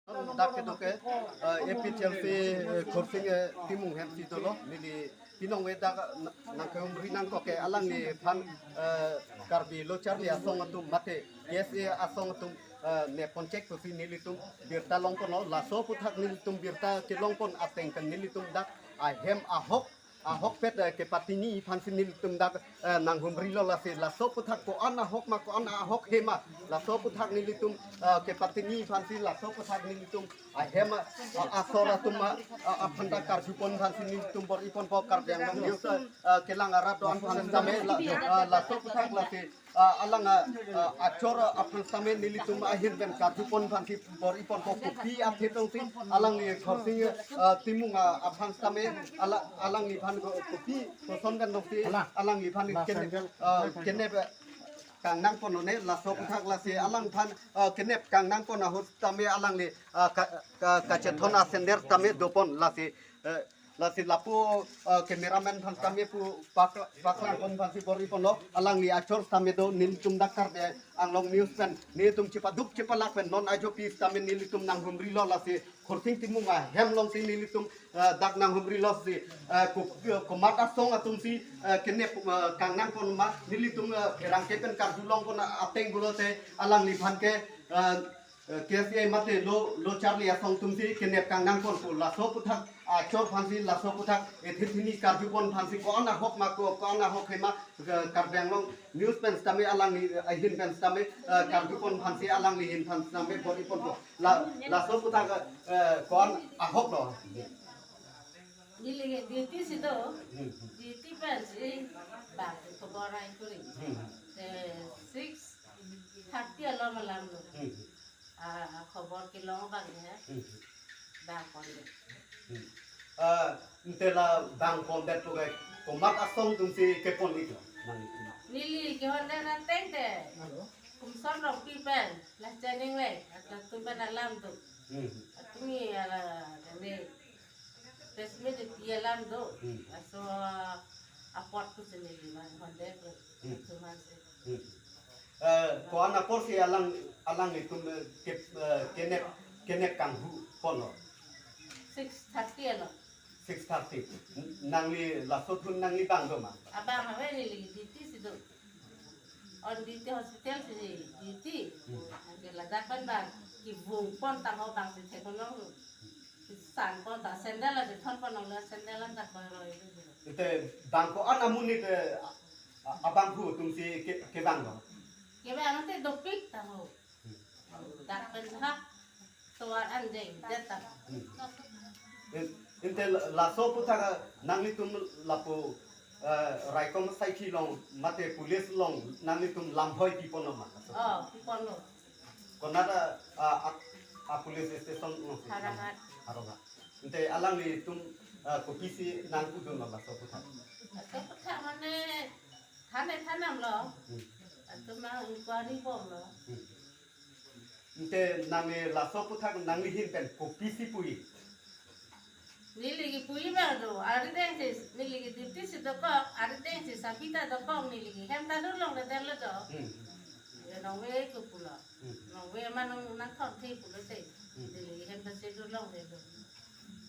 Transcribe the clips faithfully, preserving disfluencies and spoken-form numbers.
Dak kedo ke, eh, A P H L C, eh, Khorsing, eh, Timung hemsi dolo, neli pinong we dak, eh, na-, nangkehumri nangkok ke alangliphan, eh, Karbi Lo Charli Asong atum mate K S A asong atum, eh, ne ponchek pusi nelitum birta longponlo, laso aphuthak nelitum birta kelongpon ateng pen nelitum dak ahem ahok ahokpet, eh, kepatini aphansi nelitum dak, eh, nanghumrilo lasi laso aphuthak ko-an ahok ma ko-an ahok he ma laso aphuthak nelitum, eh, kepatini aphansi laso aphuthak nelitum ahem, eh, asor atum, eh, aphan ta karjupon aphansi nelitum bor-iponpo Karbi Anglong News, eh, kelang arat do-an aphan tame la, eh, laso aphuthak lasi ah, alang, ah, ah, achor, ah, aphan tame nelitum ahin pen karjupon aphansi bor-iponpo kopi athe tongsi alangli Khorsing, ah, Timung, ah, aphan tame ala-, alangliphan ko-, kopi koson kan tongsi alangliphan kenep, ah, kenep, ah, kangnangpon lone laso aphuthak lasi alangphan, ah, kenep kangnangpon ahut tame alangli, ah, ka-, ka-, kachethon asender tame dopon lasi, eh, lasi lapu, eh, cameraman aphan tame pu pak-, paklangpon aphansi bor-iponlo, alangli achor tame do nelitum dak Karbi Anglong News pen nelitum chepaduk chepalak pen non ajopi tame nelitum nanghumrilo lasi Khorsing Timung ahem alongsi nelitum, eh, dak nanghumrilo si, eh, ko-, komat asong atumsi, eh, kenep, eh, kangnangpon ma nelitum, eh, pherangke pen karjulongpon ateng pulote alangliphan ke, eh, eh, K S A mate Lo, Lo Charli Asong atumsi kenep kangnangponpo laso aphuthak achor aphansi laso aphuthak ethithini karjupon aphansi ko-an ahok ma ko, ko-an ahok he ma, eh, Karbi Anglong News pen tame alangli, eh, ahin pen tame, eh, karjupon aphansi alangli ahin pen tame bor-iponpo. La, laso aphuthak, eh, ko-an ahok lo. Neli ke duty si do, Hmm. Duty pensi bang khobor ai kuri. Hmm. Eh, six thirty along alam lo. Hmm. Ah, khobor kelong abang ya. Hmm. Bang pondet. Hmm. Ah, ante la bang pondet pu ke komat asong atumsi kepon-iklo? Nang. Neli kehondet ateng te. Halo. Kumson Rongpi pen, la Channing le, latum pen alam do. Hmm. Latum ni ala, kami, press meet pi alam do. Hmm. Laso apot pusi neli man hondet lo. Hmm. Latum ansi. Hmm. Eh, ko-an apotsi alang, alanglitum, eh, ke, eh, kenep, kenep kanghuponlo? Six thirty along. Six thirty. N-, nangli laso atum nangli bang do ma? Abang ave, neli duty si do. On duty hospital si duty. Hmm. Anke ladak pen bang kevungpon tangho bangsi theklong. Kesangpon ta sandal aja thonpon lo, sandal an dak bang roi. Ante bang ko-an amonit, eh, a-, a-, abangphu atumsi ke, kevang lo? Kevang ante dopik tangho. Dak pen ha tovar anjeng jeta. Hmm. In-, ante laso aphuthak nanglitum lapu, eh, raikom saikhi along mate police along nanglitum lamhoi piponlo ma? Oh, piponlo. Konat a, a, a, a police station along? Howraghat. Howraghat. Ante alanglitum, eh, kopisi nangpudunlo laso aphuthak? Laso aphuthak mane thane thanam lo. Hmm. Latum nang inquiry bomlo. Hmm. Ante nangli laso aphuthak nangli ahin pen kopisi pu-ik? Neli ke pu-ik abang do, arideng si, neli ke duty si dokok, arideng si sabita dokok, neli ke hem ta dur longledetlo do. Hmm. Ye nong ve ko pulo. Hmm. Nong ve ma nong nangthonthe pulote. Hmm. Neli ke hem ta si dur longledetlo.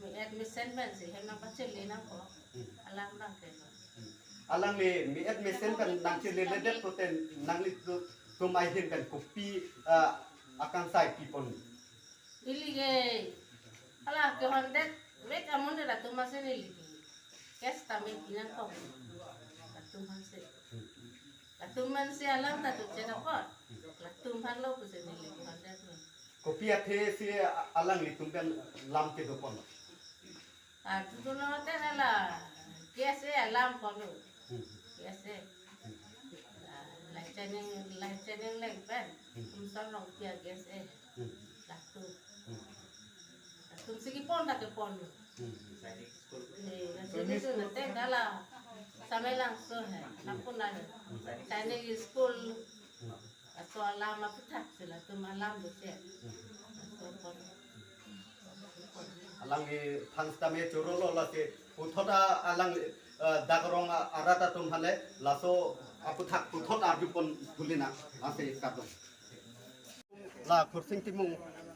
Me-et mesen pensi hem nangpachele nangkok. Hmm. Alam abang ke lo. Hmm. Alangli me-et mesen pen nangcheleledet pute nanglitum ahin pen kopi, ah, akangsai pipon? Neli ke, hala kehondetvet amonit latum ansi neli ke. Cash tame pi nangkok. Latum ansi. Latum ansi alam ta tu chedapot. Latum aphan lo pusi neli kehondetlo. Kopi athe si a-, alanglitum pen lam kedopon? Ah, tu tu lo te la K S A alam ponlo. Hmm. K S A. Hmm. La, la Channing, la Channing Leng pen. Hmm. Kumson Rongpi a K S A. Hmm. Latum. Hmm. Latumsi kepon ta keponlo. Hmm. Eh, la sini tu na te la Samelangso he. Lapu na he. Hmm. Channing school. Hmm. Laso alam aphuthak si latum alam do che. Laso apot. Alangli aphan sitame chorolo lasi puthot alang, eh, dak rong a-, arat atum aphan le laso aphuthak puthot arjupon pulina lasi kardom. La Khorsing Timung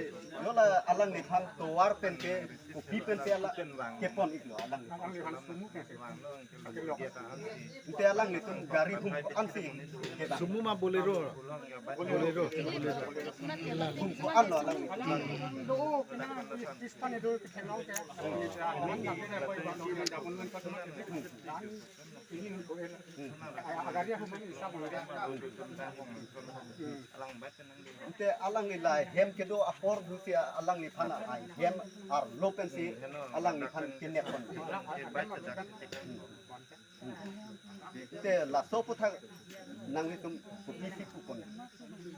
Ante yola alangliphan tovar pen ke, kopi pen ke ala kepon iklo alangliphan. Ante alanglitum gari hum ko-ansi kevang? Sumo ma Bolero? Bolero. Hum ko-anlo alangliphan? Ante alangli la hem kedo apor dusi alangliphan ahem arlo pensi alangliphan kenep pon. Ante laso aputhak nanglitum kopisi pupon?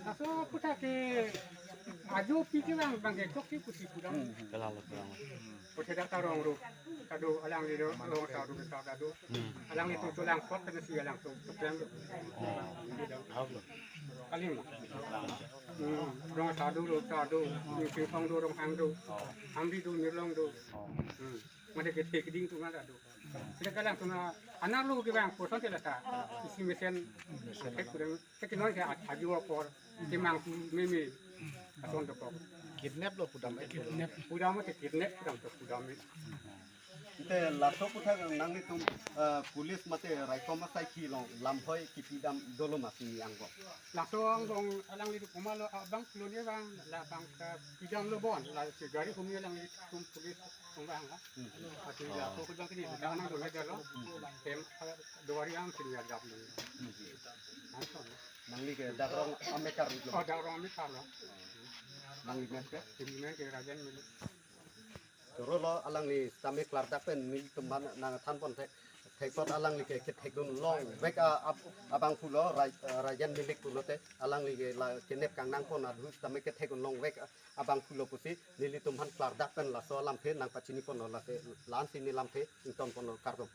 Laso aputhak ke ajo pi kevang abang ke chokche pusi pudam. Kalang lo, kalang lo. Pusi dak ta rong ru, ta do, alangli do, rong ta do, ta do. Alanglitum cholang pot ta si alangtum cholang. Kaling. Hmm, rong ta do, ru ta do, singkong do, ronghang do. Hambi do, mirlong do. Hmm. Mate kethe keding atum ta do. Sida kalang atum anerlo kevang puson te lata. Isi mesen thek kurang. Thek non ke ajo apor. Kemang pu meme. Ason dokok. Kidnap lo pudam. Kidnap. Pudam te kidnap pudam to pudam. Ante laso aputhak nanglitum, eh, police mate raikom asai kelong lamhoi kipidam dolo ma pini angbong? Laso angbong alanglitum komatlo abang pulo ne bang, labang ke pidamlo bon, la si gari hum alanglitum police tum bang la. Hmm. Ati ya ko kudang kini, kudang nang dolo jalo. Tem, eh, dua hari ang sini ya gap lo. Langsung. Nangli ke dak rong amekar lo? Oh, dak rong amekar lo. Nangli men ke? Ini men ke Rajan Mili. Choro lo, alangli tame klardak pen nelitum aphan nangthan pon thek. Thekthot alangli ke kethekdun longvek a-, ab-, abangphu lo, Rai-, eh, Rajen Milik pulote alangli ke la kenep kangnang pon adhu tame kethekdun longvek a-, abangphu lo pusi nelitum aphan klardak pen laso alamthe nangpachini ponlo, lasi la-ansi ne lamthe ington ponlo, kardom.